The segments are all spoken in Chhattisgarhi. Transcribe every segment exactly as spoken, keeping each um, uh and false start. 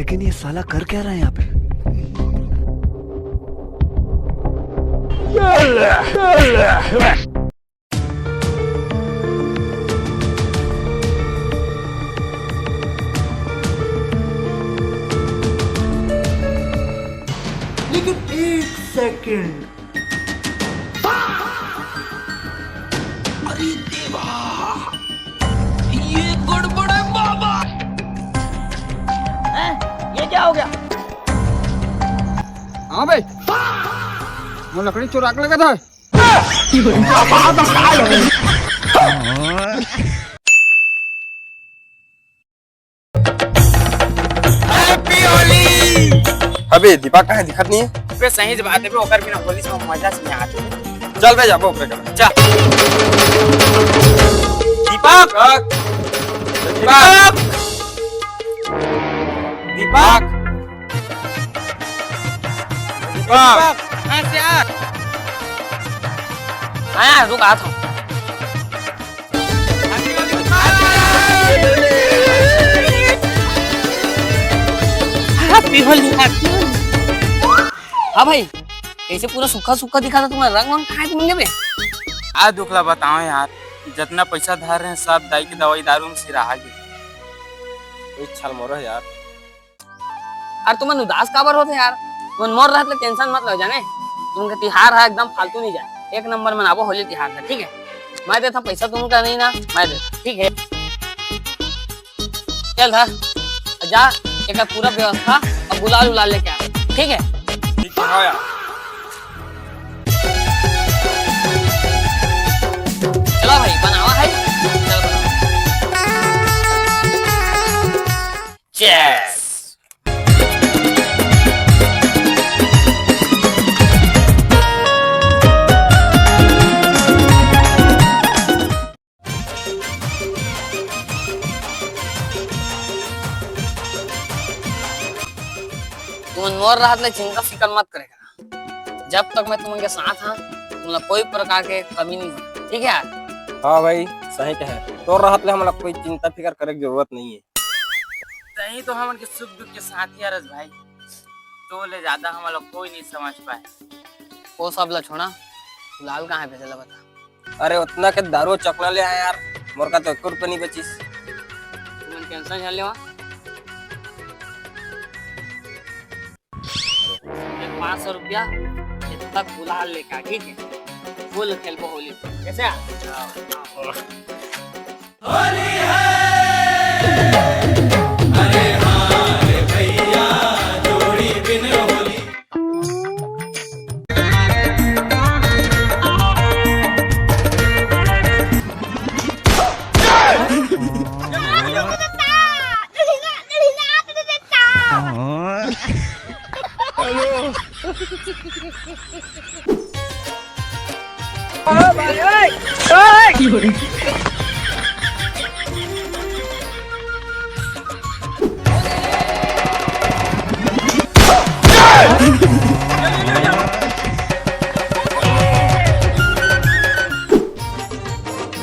लेकिन ये साला कर क्या रहा है यहाँ पे? लेकिन एक सेकंड। अरे देवा, ये गड़बड़ है बाबा। हैं? ये क्या हो गया? हाँ भाई, वो लकड़ी चुरा के लेके था। Happy Holi। अबे दीपक कहाँ है, दिखत नहीं है। अबे सही से बात है बे, ओकर बिना होली से मजा से नहीं आते। चल बे, जाबो ओकरे करा। चल। दीपक। दीपक। दीपक। दीपक। हाँ यार, रुक, आता हूँ। Happy Holi, Happy Holi। हाँ भाई, कैसे पूरा सूखा सूखा दिखा था तुम्हारा रंग वंग, कहाँ है तुमने बे? आ दुख ला बताओ यार, जितना पैसा धर रहे हैं सब दाई के दवाई दारू में सिराहा गे। कोई छल मोरो यार। अरे तुमन उदास काबर होथे यार? तुमन मोर रहत ले tension मत लो जाने। तुमके तिहार हा एकदम फालतू नहीं जाए, एक नंबर मनाबो होली तिहार हा, ठीक है? मैं देता पैसा तुमका नहीं ना, मैं देता, ठीक है? चल था, जा, एक पूरा व्यवस्था और गुलाल उलाल लेके आ, ठीक है? ठीक है, हाँ यार। चला भाई, बनावा है। चल बनावा। Cheers। तुमन मोर रहत ले चिंता फिकर मत करे करा। जब तक मैं तुमन के साथ हाँ, तुमला कोई प्रकार के कमी नहीं हो, ठीक है यार? हाँ भाई, सही कहे। तोर रहत ले हमला कोई चिंता फिकर करे के जरूरत नहीं है। तहीं तो हमन के सुख दुख के साथी हरस भाई, तो ले ज्यादा हमला कोई नहीं समझ पाए। वो सब ला छोड़ा, गुलाल कहाँ है, चला बता। अरे उतना के दारू चकना ले आए यार, मोर का तो एक रुपया नहीं बचिस। तुमन tension झन लेवा, पाँच सौ रुपया इतना गुलाल लेकर, ठीक है, फुल खेलबो होली। कैसे?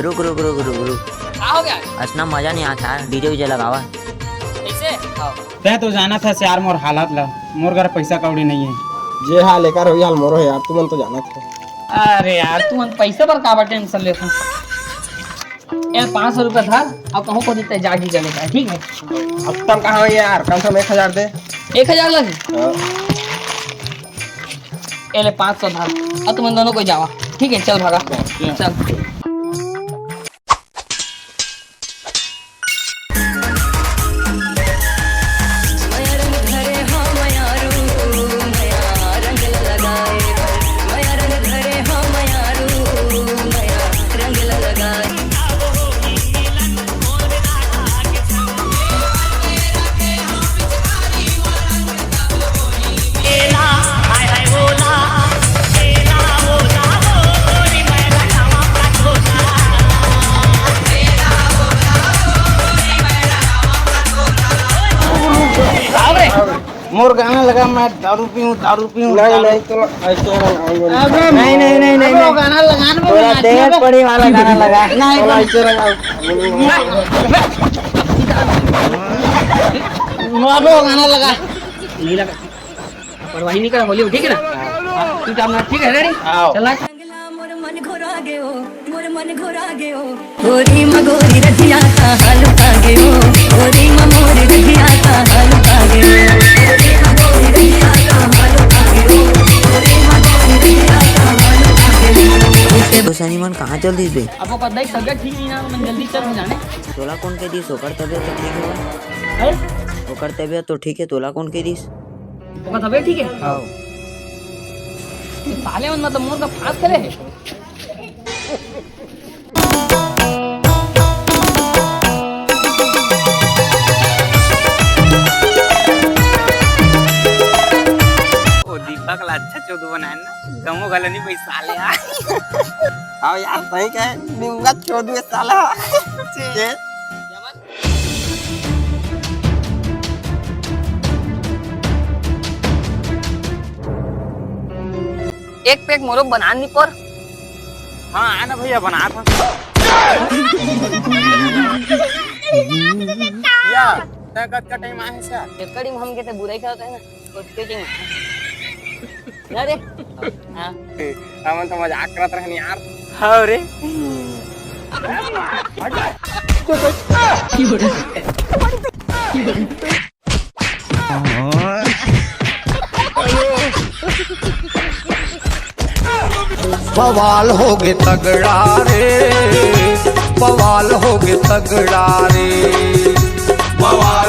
रुक रुक रुक रुक रुक। का हो गया? अतना मजा नहीं आता, DJ वीजे लगावा। कैसे? आओ। तैं तो जानत हस यार मोर हालत ला, मोर घर पैसा कौड़ी नहीं है। जे हाल एकर होई हाल मोरो है यार, तुमन तो जानत हो। अरे यार, तुमन पैसा बर काबर tension लेत हो? ए, पाँच सौ रुपया धर, अब कहूँ को देते जागी चले जाए, ठीक है? अब तम कहाँ हो यार, कम से कम एक हजार दे। एक हजार लगे? हाँ। ए ले पाँच सौ धर, अब तुमन दोनों कोई जावा, ठीक है? चल भागा, चल। मोर गाना लगा, मैं दारू पीऊँ, दारू पीऊँ, नहीं, दारू। नहीं, तो ऐसे रंगा। अबे नहीं, नहीं, नहीं, नहीं, अबे वो नहीं। गाना लगा ना, वो थोड़ा नाचना देर बे। पड़ी वाला गाना लगा। नहीं, थोड़ा नहीं। ऐसे रंगा। सुनो आप लोग, गाना लगा। नहीं लगा, परवाही नहीं करा, होली, ठीक है ना? हाँ, तू काम ना, ठीक है, रेडी? आओ। चल ना। मोर मन घोरा गयो, मोर मन घोरा गयो। गोरी म गोरी रखिया का हाल पा गयो, गोरी म मोरी रखिया का हाल पा गयो। गोसानी मन कहाँ चल दिस बे? अब ओकर दाई तबियत ठीक नहीं ना, मन जल्दी चल जाने। तोला कौन कह दिस ओकर तबियत तो ठीक होगा? हैं? ओकर तबियत तो ठीक है, तोला कौन कह दिस? ओकर तबियत ठीक है? हाँ। ये साले मन मतलब मोर का फांस करे है। ओ दीपक ला अच्छा चोदू बनाए ना, गमो गला नहीं भाई साले। हाँ यार, सही कहे, निंगा चोदू है साला। के? एक पैक मोरो बना नी पर। हाँ, आना भैया, बना था। या, तै कतका टाइम आए है सर? कड़ी में हम कहते बुराई करते हैं ना, उसके टाइम। अरे, हाँ। हमन तो मजाक करत रहन यार। हाँ रे। बवाल होगे तगड़ा रे, बवाल होगे तगड़ा रे, बवाल